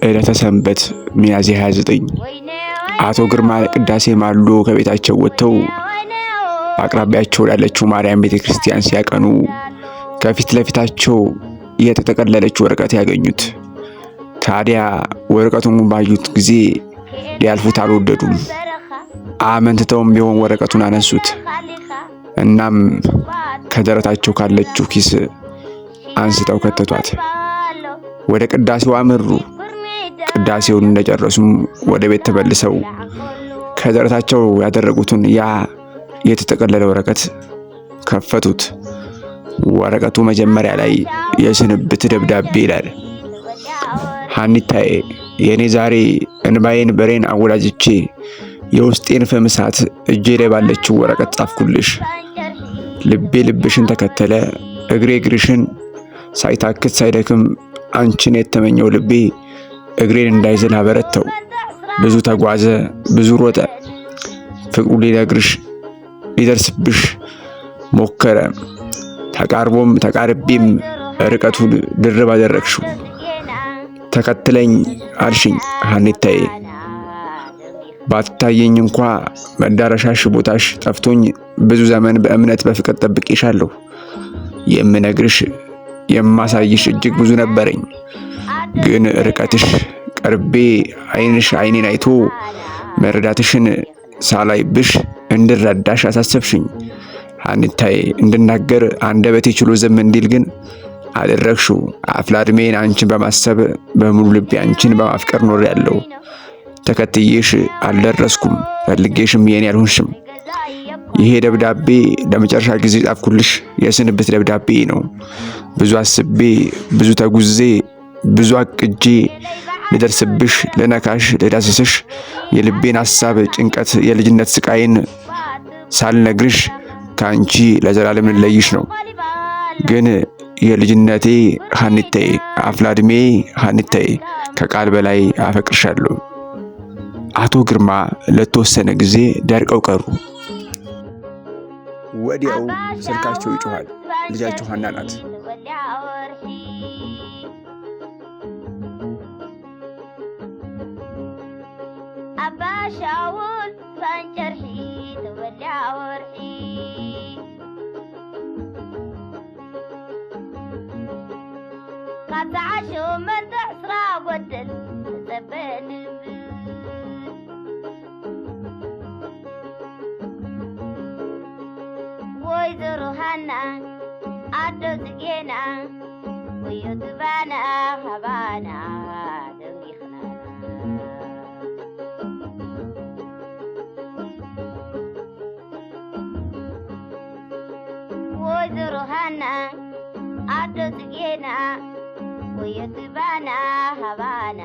ዕለተ ሰንበት ሚያዝያ 29 አቶ ግርማ ለቅዳሴ ማልዶ ከቤታቸው ወጥተው በአቅራቢያቸው ላለችው ማርያም ቤተ ክርስቲያን ሲያቀኑ ከፊት ለፊታቸው የተጠቀለለች ወረቀት ያገኙት። ታዲያ ወረቀቱን ባዩት ጊዜ ሊያልፉት አልወደዱም። አመንትተውም ቢሆን ወረቀቱን አነሱት። እናም ከደረታቸው ካለችው ኪስ አንስተው ከተቷት። ወደ ቅዳሴው አመሩ። ቅዳሴውን እንደጨረሱም ወደ ቤት ተመልሰው ከደረታቸው ያደረጉትን ያ የተጠቀለለ ወረቀት ከፈቱት። ወረቀቱ መጀመሪያ ላይ የስንብት ደብዳቤ ይላል። ሀኒታዬ፣ የእኔ ዛሬ እንባዬን በሬን አወዳጅቼ የውስጤን ፍም እሳት እጄ ላይ ባለችው ወረቀት ጻፍኩልሽ። ልቤ ልብሽን ተከተለ፣ እግሬ እግርሽን ሳይታክት ሳይደክም አንቺን የተመኘው ልቤ እግሬን እንዳይዝል አበረተው። ብዙ ተጓዘ፣ ብዙ ሮጠ። ፍቅሩ ሊነግርሽ ሊደርስብሽ ሞከረ። ተቃርቦም ተቃርቤም ርቀቱን ድርብ አደረግሽው። ተከትለኝ አልሽኝ ሀኒታዬ። ባትታየኝ እንኳ መዳረሻሽ ቦታሽ ጠፍቶኝ ብዙ ዘመን በእምነት በፍቅር ጠብቄሻለሁ። የምነግርሽ የማሳይሽ እጅግ ብዙ ነበረኝ፣ ግን ርቀትሽ ቀርቤ ዓይንሽ ዓይኔን አይቶ መረዳትሽን ሳላይብሽ እንድረዳሽ አሳሰብሽኝ። ሀኒታዬ፣ እንድናገር አንደበቴ ችሎ ዝም እንዲል ግን አደረግሽው። አፍላ ዕድሜን አንቺን በማሰብ በሙሉ ልቤ አንቺን በማፍቀር ኖሬያለሁ። ተከትዬሽ አልደረስኩም፣ ፈልጌሽም የኔ አልሆንሽም። ይሄ ደብዳቤ ለመጨረሻ ጊዜ ጻፍኩልሽ የስንብት ደብዳቤ ነው። ብዙ አስቤ፣ ብዙ ተጉዜ፣ ብዙ አቅጄ ልደርስብሽ፣ ልነካሽ፣ ልዳስስሽ የልቤን ሐሳብ፣ ጭንቀት፣ የልጅነት ስቃይን ሳልነግርሽ ከአንቺ ለዘላለም ልለይሽ ነው። ግን የልጅነቴ ሀኒታዬ፣ አፍላ ዕድሜ ሀኒታዬ፣ ከቃል በላይ አፈቅርሻለሁ። አቶ ግርማ ለተወሰነ ጊዜ ደርቀው ቀሩ። ወዲያው ስልካቸው ይጮኻል። ልጃቸው ሀና ናት። ኣባሻውል ፈንጨርሒ ተወልዓ ወርሒ ካብ 8 20 ጎደል ተፀበ ልብል ወይዘሮ ሃና ኣዶ ጽጌና ወዮ ትባና ሃባና ደንጊኽናና ወይዘሮ ሃና ኣዶ ጽጌና ወዮ ትባና ሃባና።